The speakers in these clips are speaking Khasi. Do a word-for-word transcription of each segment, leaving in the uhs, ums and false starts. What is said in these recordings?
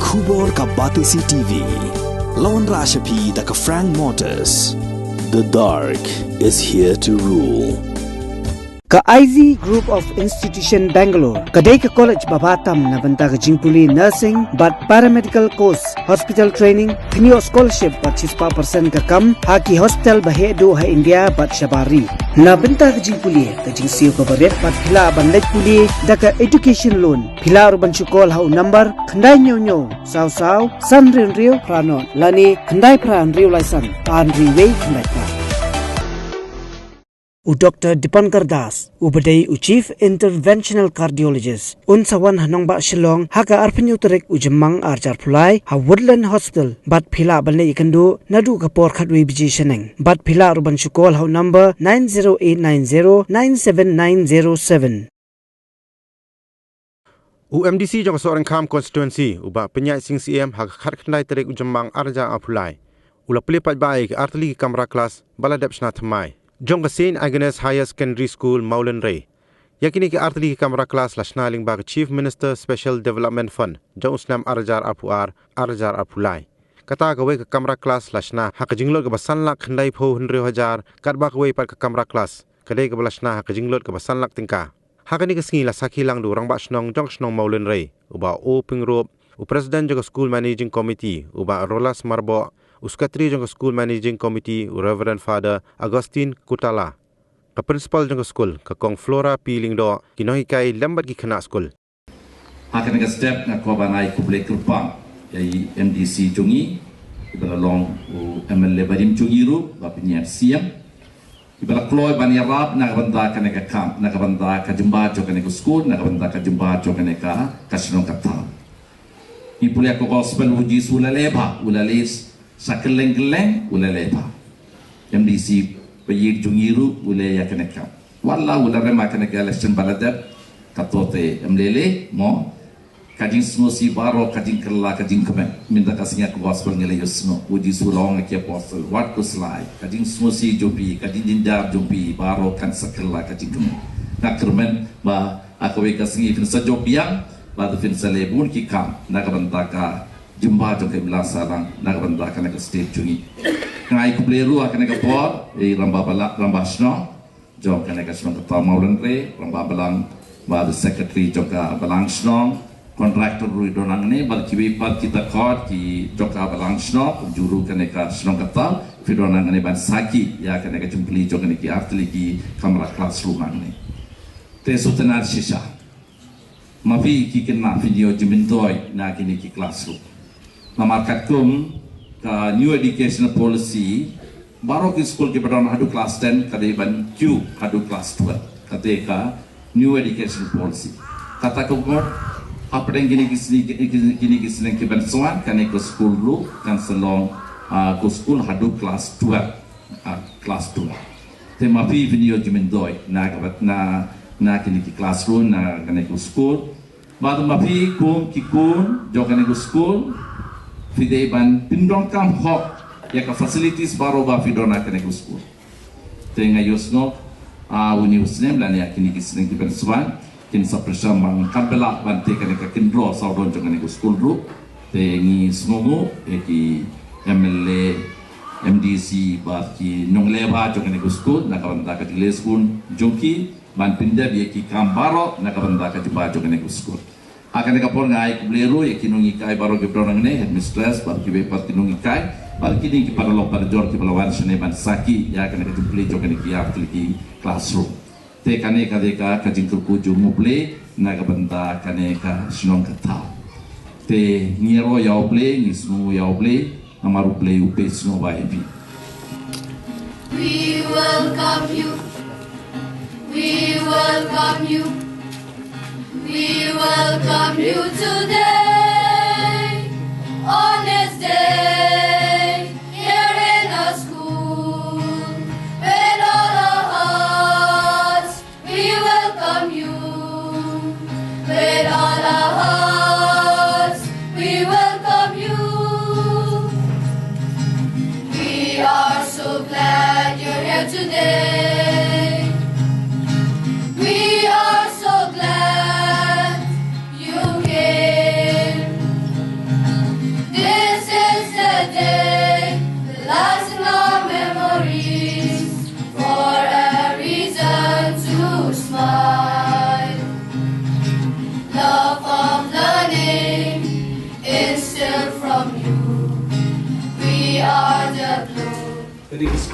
Khubor ka Batesi T V. Lawan Rashapi da ka Frank Motors. The dark is here to rule. Ka I Z Group of Institution Bangalore ka dei ka college ba bha tam na bynta ka jingpule nursing bad paramedical course, hospital training, kynioh scholarship bad shispah percent ka kam ha ki hospital ba heh duh ha India bad shabar ri. Na bynta ka jingpule, ka jingsiew kaba rit bad phi lah ban leit pule da ka education loan. Phi lah ruh ban shu call ha u number khyndai hynñiew hynñiew saw saw san hynriew hynriew phra nod lane khyndai phra hynriew lai san ar hynriew wei khyndai phra. U Doctor Dipankar Das, uba dei u Chief Interventional Cardiologist, un sa wan ha nongbah Shillong ha ka arphew hynñiew tarik u Jymmang arhajar arphew lai ha Woodland Hospital, bad phi lah ban leit ïakynduh naduh ka por khatwei baje shaneng. Bad phi lah ruh ban shu call ha u number nine zero eight nine zero nine seven nine zero seven. U M D C jong ka Sohryngkham Constituency, u Bah Pynïaid Sing Syiem, ha ka khatkhyndai tarik u Jymmang arhajar arphew lai, u la plie paidbah ïa ki artylli ki kamra klas ba la dep shna thymmai jong ka Saint Agnes Higher Secondary School, Mawlynrei. Ïa kine ki artylli ki kamra klas la shna lyngba ka Chief Minister Special Development Fund jong u snem arhajar arphew ar arhajar arphew lai. Kata kawei ka kamra klas la shna ha ka jinglut kaba san lak khyndaiphew hynriew hajar, katba kawei pat ka kamra klas ka dei kaba la shna ha ka jinglut kaba san lak tyngka. Ha kane ka sngi la sakhi lang da u Rangbah Shnong jong ka shnong Mawlynrei, u Bah O Pyngrope, u President jong ka School Managing Committee, u Bah Rolas Marboh, u Secretary jong ka School Managing Committee, u Reverend Father Augustine Kutala, ka Principal jong ka skul, ka Kong Flora P Lyngdoh, ki nonghikai lem bad ki khynnah skul. Ha kane ka step nga kwah ban ai khublei kyrpang ïa i M D C jong ngi, iba la long u M L A barim jong ngi ruh, Bah Pynïaid Syiem, iba la kloi ban ïarap na ka bynta kane ka kam, na ka bynta ka jingbah jong kane ka skul, na ka bynta ka jingbah jong kane ka, ka shnong ka thaw. Ngi pule ïa ka gospel, u Jisu u la leh bha, u la leh sa kylleng kylleng, u la leh bha. M D C ba ïeit jong ngi ruh u leh ïa kane ka kam. Wat la u la rem ha kane ka election ba la dep, kato te em lei lei mo. Ka jingsngewsih baroh, ka jingkylla, ka jingkmen. Mynta ka sngi ha ka gospel ngi la ïohsngew, u Jisu u la ong ha ki apostol, wat khuslai, ka jingsngewsih jong phi, ka jingjynjar jong phi baroh kan sa kylla, ka jingkmen. Nga kyrmen ba ha kawei ka sngi phin sa jop biang bad phin sa leh bun ki kam na ka bynta ka jingbah jong ka imlang sahlang, na ka bynta kane ka state jong ngi. Nga ai khublei ruh ha kane ka por ïa i Rangbah Balang, Rangbah Shnong jong kane ka shnong ka thaw Mawlynrei, Rangbah Balang bad secretary jong ka Balang Shnong, contractor ruh i don hangne, bad kiwei pat kita khot ki jong ka Balang Shnong, kumjuh ruh kane ka shnong ka thaw, phi don hangne ban sakhi ïa kane ka jingplie jong kane ki artylli ki kamra classroom hangne. Te sngewtynnad shisha, ma phi ki khynnah phin ïoh jingmyntoi na kine ki classroom. Namar katkum ka New Education Policy, baroh ki skul kiba don haduh class ten ka dei ban kiew haduh class twelve. Kata ka New Education Policy. Kata ka mut, hapdeng kine ki sngi, kine, kine ki sngi kiban sa wan, kane ka skul ruh kan sa long, ah, ka skul haduh class twelve. Ah, class twelve. Te ma phi phin ïoh jingmyntoi na ka bynta, na, na kine ki classroom, na kane ka skul. Bad ma phi kum ki khun jong kane ka skul, phi dei ban pyndonkam hok ïa ka facilities baroh ba phi don ha kane ka skul. Te nga ïohsngew, ah, une u snem lane ha kine ki snem kiban sa wan, kin sa pyrshang ban, kan pyrshang ban tei kane ka khyndew sawdong jong kane ka skul ruh. Te ngi sngewnguh ïa ki M L A, M D C bad ki nongleh bha jong kane ka skul na ka bynta ka jingleh skul jong ki, ban pyndep ïa ki kam baroh na ka bynta ka jingbah jong kane ka skul. Ha kane ka por nga ai khublei ruh ïa ki nonghikai baroh kiba don hangne, headmistress bad kiwei pat ki nonghikai, bad kine ki paralok parajor kiba la wan shane ban sakhi ïa kane ka jingplie jong kane ki artylli ki classroom. Te kane ka dei ka, ka jingkyrkhu jong U Blei na ka bynta kane ka shnong ka thaw. Te ngi ïaroh ïa U Blei, ngi sngew ïa U Blei, namar U Blei u peit sngewbha ïa phi. We welcome you. We welcome you. We welcome you today, on this day, here in our school. With all our hearts, we welcome you. With all our hearts, we welcome you. We are so glad you're here today. We are so glad you came.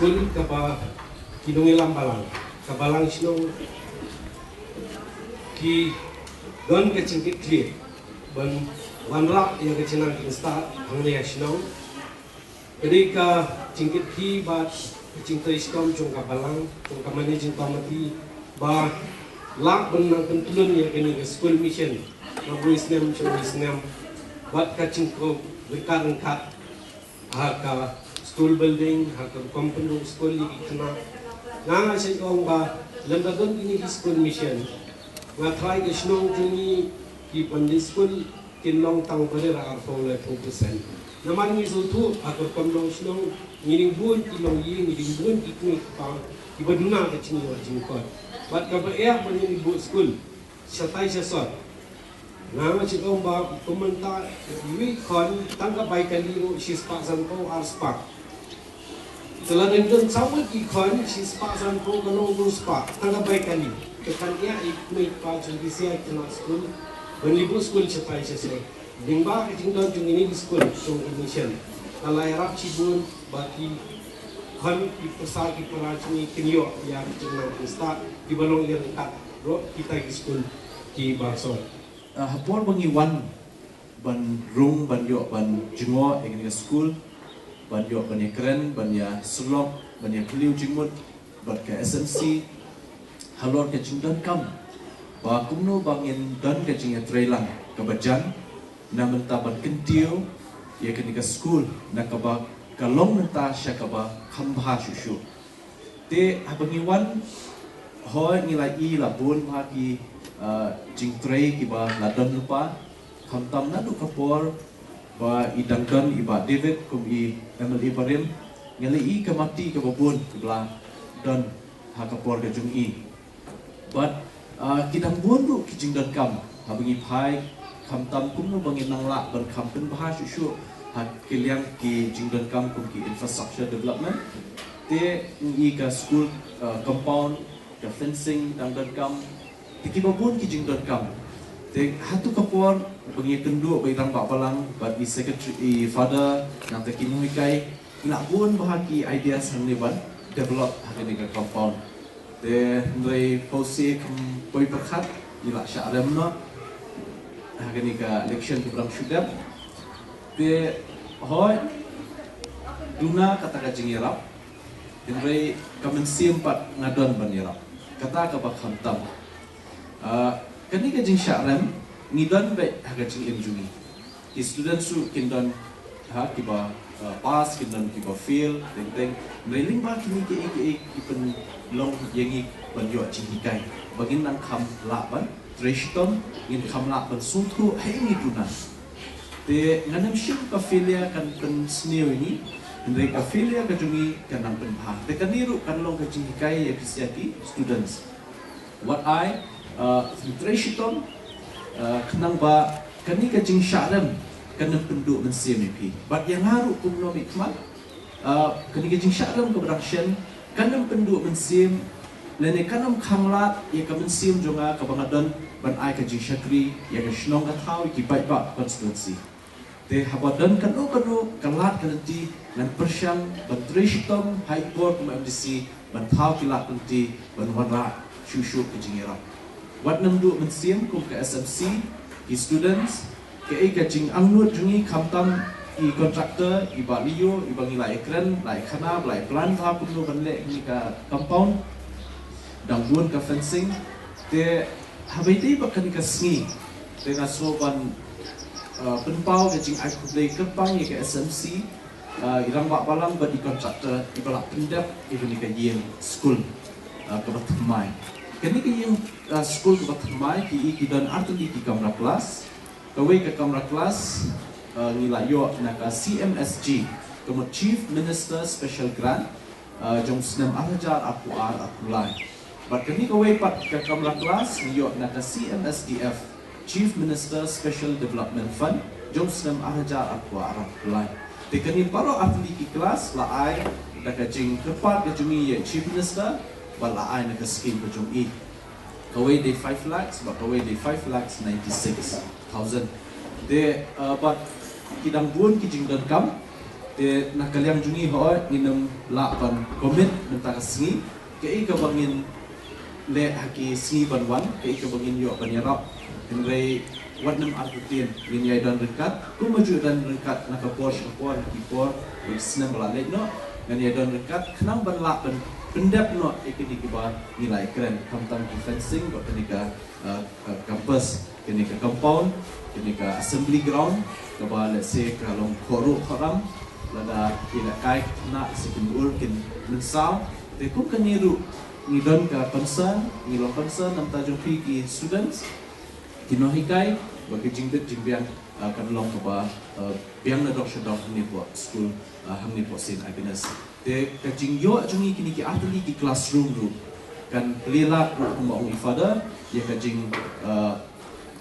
Skul kaba ki nongïalam balang, ka balang shnong ki don ka jingkitkhlieh ban wanrah ïa ka jingnang jingstad hangne ha shnong. Ka dei ka jingkitkhlieh bad ka jingtrei shitom jong ka balang, jong ka managing committee ba lah ban nang pyntlun ïa kane ka school mission na uwei u snem sha uwei u snem bad ka jingkyrkhu ryngkat ryngkat ha ka school building, ha ka rukom pynduh skul ïa ki khynnah. Nga nga shu ong ba lada don kine ki school mission, nga tharai ka shnong jong ngi ki ban leit skul kin long tang baroh arphew laiphew percent. Namar ngi sngewthuh ha ka rukom long shnong, ngi dang bun ki longïing, ngi dang bun ki kmie ki kpa kiba duna ka jingïoh jingkot. Bad kaba eh ba ngin buh skul shatai shasor. Nga nga shu ong ba kumta iwei i khon tang ka bai kali ruh shispah sanphew arspah. Te lada don saw ngut i khon shispah sanphew ka long hynriewspah tang ka bai kali. Te kan ïa i kmie i kpa jong ki sha ki khynnah skul ban leit buh skul shatai shasor. Lyngba ka jingdon jong kine ki skul jong ka mission, ka la ïarap shibun ba ki khon ki pasar ki para jong ngi kin ïoh ïa ka jingnang jingstad kiba long ïa ryngkat ruh kita ki skul kiba sor. Ah, ha por ba ngi wan ban rung, ban ïoh ban jngoh ïa kane ka skul, ban ïoh ban ïakren, ban ïasyllok, ban ïakylliuh jingmut bad ka S M C halor ka jingdonkam ba kumno ba ngin don ka jingïatreilang kaba jan na bynta ban kyntiew ïa kane ka skul na kaba ka long mynta sha kaba kham bha shuh shuh. Te haba ngi wan, hooid, ngi la ïohi la bun bha ki, ah, jingtrei kiba la don lypa, khamtam naduh ka por ba i dang don i Bah David kum i M L A barim, ngi la ïohi ka mati kaba bun kaba la don ha ka por ka jong i. Bad, ah, ki dang bun ruh ki jingdonkam haba ngi phai, khamtam kumno ba ngin nang lah ban kham pynbha shuh shuh ha ki liang ki jingdonkam kum ki infrastructure development. Te ngi ka school, ah, compound, ka fencing dang donkam, te kiba bun ki jingdonkam. Te hato ka por ba ngi kynduh ba i rangbah balang bad i secretary, i father, nangta ki nonghikai, ngi la bun bha ki ideas hangne ban develop ha kane ka compound. Te hynrei pawsih kum poi pyrkhat ngi la shah rem noh ha kane ka election kaba dang shu dep. Te hooid, duna kata ka jingïarap, hynrei ka mynsiem pat nga don ban ïarap. Kata kaba khamtam. Ah, kane ka jingshah rem ngi don beit ha ka jingim jong ngi. Ki students ruh kin don, ha, kiba, uh, pass, kin don kiba fail, teng teng. Hynrei lyngba kine kiei kiei ki pynlong ïa ngi ban ïoh jinghikai ba ngin nang kham lah ban trei shitom, ngin kham lah ban sngewthuh ha ïing ha sem. Te ngan ym shym ka failure kan pynsniew ïa ngi, hynrei ka failure ka jong ngi kan nang pynbha. Te kane ruh kan long ka jinghikai ïa phi sha ki students. Wat ai, uh, trei shitom, uh, khnang ba kane ka jingshah rem kan ym pynduh mynsiem ïa phi. Bad ïa nga ruh kum u nongmihkhmat, uh, kane ka jingshah rem kaba dang shen kan ym pynduh mynsiem, lane kan ym khanglad ïa ka mynsiem jong nga kaba nga don ban ai ka jingshakri ïa ka shnong ka thaw, ïa ki paidbah constituency. Te haba don kano kano ka lad ka lynti, ngan pyrshang ban trei shitom ha i por kum u M D C ban thaw ki lad ka lynti ban wanrah shuh shuh ka jingïarap. Wat nang duh mynsiem kum ka S M C, ki students, kaei ka jingangnud jong ngi, khamtam i contractor, i Bah Leo, i ba ngi la ïakren, la ïakhana, la ïaplan bha kumno ban leh ïa kane ka compound. Dang bun ka fencing. Te haba ïadei bad kane ka sngi, te nga sngew ban, uh, pynpaw ka jingai khublei kyrpang ïa ka S M C, uh, i rangbah balang bad i contractor iba la pyndep ïa kane ka ïing skul, uh, kaba thymmai. Kane ka ïing, uh, skul kaba thymmai, ki, ki don artylli ki kamra klas. Kawei ka kamra klas, uh, ngi la ïoh na ka C M S G, ka mut Chief Minister Special Grant, uh, jong u snem ar hajar arphew ar arphew lai. Bad kane kawei pat ka kamra klas ngi ïoh na ka C M S D F, Chief Minister Special Development Fund, jong u snem ar hajar arphew ar arphew lai. Te kane baroh artylli ki klas la ai da ka jingkyrpad ka jong ngi ïa Chief Minister, bad la ai na ka scheme ka jong i. Kawei dei five lakhs, bad kawei dei five lakhs ninety-six thousand. Te, uh, bad ki dang bun ki jingdonkam, Te na ka liang jong ngi hooid ngin ym lah ban commit mynta ka sngi kaei kaba ngin leh ha ki sngi ban wan, kaei kaba ngin ïoh ban ïarap. Hynrei wat nym artatien, ngin ïai don ryngkat kumba ju don ryngkat na ka por sha ka por, ha ki por, ha ki snem ba la leit noh. Ngin ïai don ryngkat khnang ban lah ban pyndep noh ïa kine kiba ngi la ïakren, khamtam ki fencing bad kane ka, uh, uh, campus, kane ka compound, kane ka assembly ground kaba lehse ka long khohruh khohram, lada ki lehkai khynnah se kin ur kin mynsaw. Te kum kane ruh ngi don ka concern, ngi long concern namar jong phi ki students, ki nonghikai, ba ka jingbit jingbiang, uh, kan long kaba, uh, biang na dong sha dong hangne hapoh skul, uh, hangne hapoh Saint Agnes. Te ka jingïoh jong ngi kine ki artylli ki classroom ruh kan plie lad ruh kumba ong i Father ïa ka jing, uh,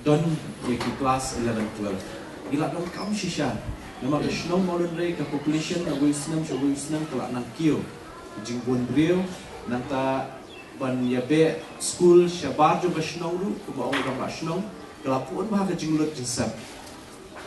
don ïa ki class eleven twelve. Ngi la donkam shisha namar ka shnong Mawlynrei ka population na wei u snem sha wei u snem ka la nang kiew. Ka jingbun briew, nangta ban ïa beh skul shabar jong ka shnong ruh kumba ong i rangbah shnong ka la pun bha ka jinglut jingsep.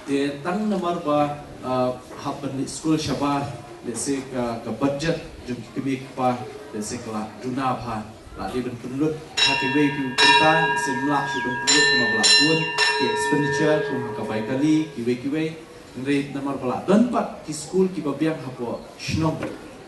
Te tang namar ba, uh, hap ban leit skul shabar, lehse ka, ka budget jong ki kmie ki kpa lehse ka la duna bha. La dei ban pynlut ha kiwei ki bynta, lehse ym lah shuh ban pynlut namar ba la bun ki expenditure kum ha ka bai kali, kiwei kiwei. Hynrei namar ba la don pat ki skul kiba biang hapoh shnong,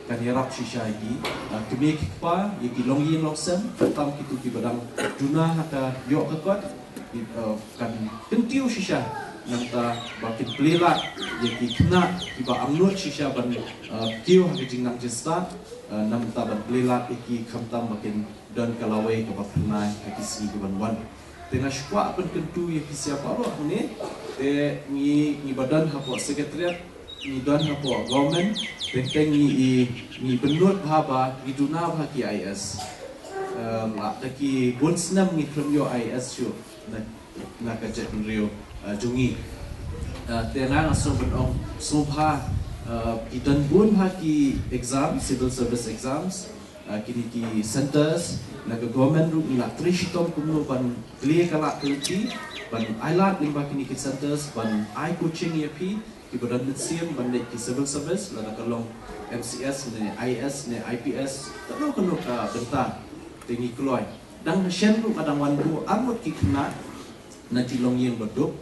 kan ïarap shisha ïa ki, uh, kmie ki kpa, ïa ki longïing longsem, khamtam kito kiba dang duna ha ka ïoh ka kot, ki, uh, kan kyntiew shisha namar ba kin plie lad ïa ki khynnah kiba angnud shisha ban, uh, kiew ha ka jingnang jingstad, uh, namar ban plie lad ïa ki khamtam ba kin don ka lawei kaba phyrnai ha ki sngi kiban wan. Te nga sngewkwah ban kyntu ïa phi sha baroh hangne, te ngi, ngi ba don hapoh secretariat, ngi don hapoh government, te te ngi i, ngi pynlut bha ba ngi duna bha ki I A S. Em, la da ki bun snem ngi khlem ïoh I A S shuh na, na ka jaitbynriew, eh, jong ngi. Eh, te nga nga sngewbha ban ong, sngewbha, eh, ki don bun bha ki exam, civil service exams, eh, kine ki centers, na ka government ruh ngi la trei shitom kumno ban plie ka lad ka lynti ban ai lad lyngba kine ki centers, ban ai coaching ïa phi kiba don mynsiem ban leit ki civil service, lada ka long M C S ne I A S ne I P S, kano kano ka bynta. Te ngi kloi. Dang shen ruh nga dang wan buh arngut ki khynnah na ki longïing ba duk.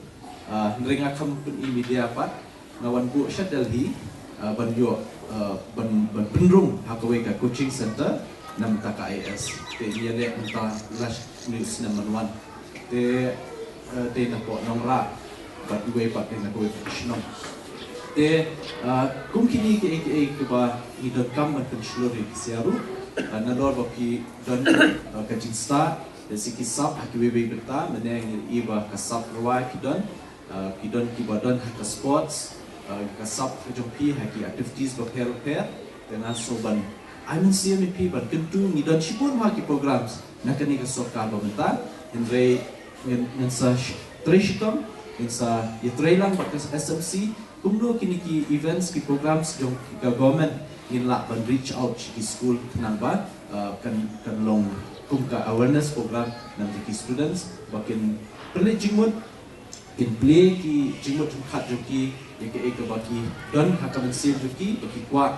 Ah, hynrei nga kham pyn-i media pat, nga wan buh sha Delhi, ah, ban ïoh, ah, ban, ban pynrung ha kawei ka coaching center namar ka I A S. Te ngi ïaleh mynta last, hynriew snem ban wan. Te, ah, te napoh Nongrah bad iwei pat te na kawei pat ka shnong. Te, ah, kum kine kiei kiei kiba ngi donkam ban pynshlur ïa ki sha ruh, ah, nalor ba ki don, ah, ka jingstad, lehse ki sap ha kiwei kiwei bynta, mynne ngi ïohi ba ka sap rwai ki don, ah, ki don kiba don ha ka sports, ah, ka sap ka jong phi ha ki activities bapher bapher. Te nga sngew ban ai mynsiem ïa phi ban kyntu, ngi don shibun bha ki programs na kane ka sorkar ba mynta, hynrei ngin, ngin sa sh-, trei shitom, ngin sa ïatreilang bad ka S M C kumno kine ki events, ki programs jong ka government ngin lah ban reach out sha ki skul khnang ba, ah, kan, kan long kum ka awareness program na ki students ba kin pynleit jingmut, kin plie ki jingmut jingpyrkhat jong ki ïa kaei kaba ki don ha ka mynsiem jong ki ba ki kwah,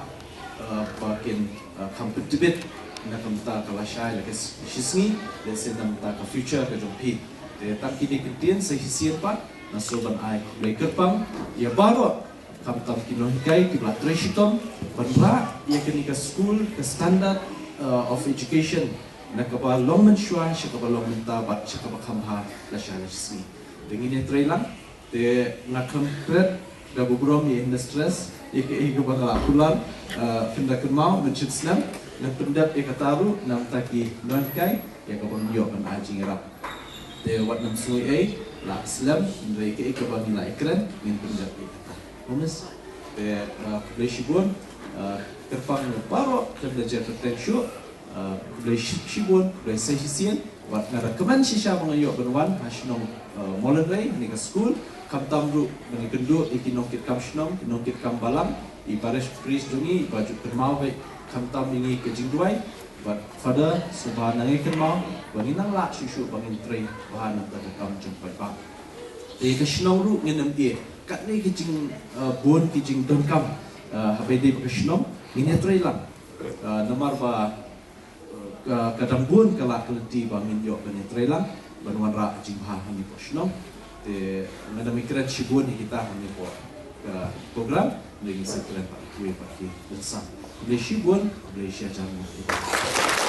ah, ba kin, ah, kham pyntbit na ka bynta ka lashai la ka shisngi, lehse na ka bynta ka future ka jong phi. Te tang kine ki ktien sa shisien pat, nga sngew ban ai khublei kyrpang ïa baroh, khamtam ki nonghikai kiba la trei shitom ban rah ïa kane ka skul ka standard, uh, of education na kaba long mynshuwa sha kaba long mynta bad sha kaba kham bha lashai la shisngi. Te ngin ïatreilang, te nga kham klet da burom ïa, ym stress ïa kaei kaba nga la kular, uh, pynda kynmaw mynshisnem, ngan pyndep ïa kata ruh na ka bynta ki nonghikai ïa kaba ngin ïoh ban ai jingïarap. Te wat nym sngew ei, la slem, hynrei kaei kaba ngi la ïakren ngin pyndep ïa kata. Promise. Te, uh, khublei shibun, uh, kyrpang ïa baroh, khlem da jer kyrteng shuh, uh, khublei shi-, shibun, khublei sa shisien, wat nga da kmen shisha ba nga ïoh ban wan ha shnong, uh, Mawlynrei, ha kane ka skul, khamtam ruh ba ngi kynduh ïa ki nongkitkam shnong, ki nongkitkam balang, i parish priest jong ngi, ba ju kynmaw beit khamtam ïa ngi ka jingduwai, bad Father, sngewbha nang ai kynmaw ba ngin nang lah shuh shuh ba ngin trei bha na ka bynta ka kam jong paidbah. Te ka shnong ruh ngin ym ïeh. Katne ki jing, uh, bun ki jingdonkam, Uh, haba ïadei bad ka shnong ngin ïatreilang. Uh, namar ba uh, ka, ka dang bun ka lad ka lynti ba ngin ïoh ban ïatreilang ban wanrah jingbha ha ngi poh shnong. Te ngan ym kren shibun ïa kita ha ngi poh ka program, ngi sa kren bad kiwei pat ki rynsan. Khublei shibun, khublei shihajar nguh.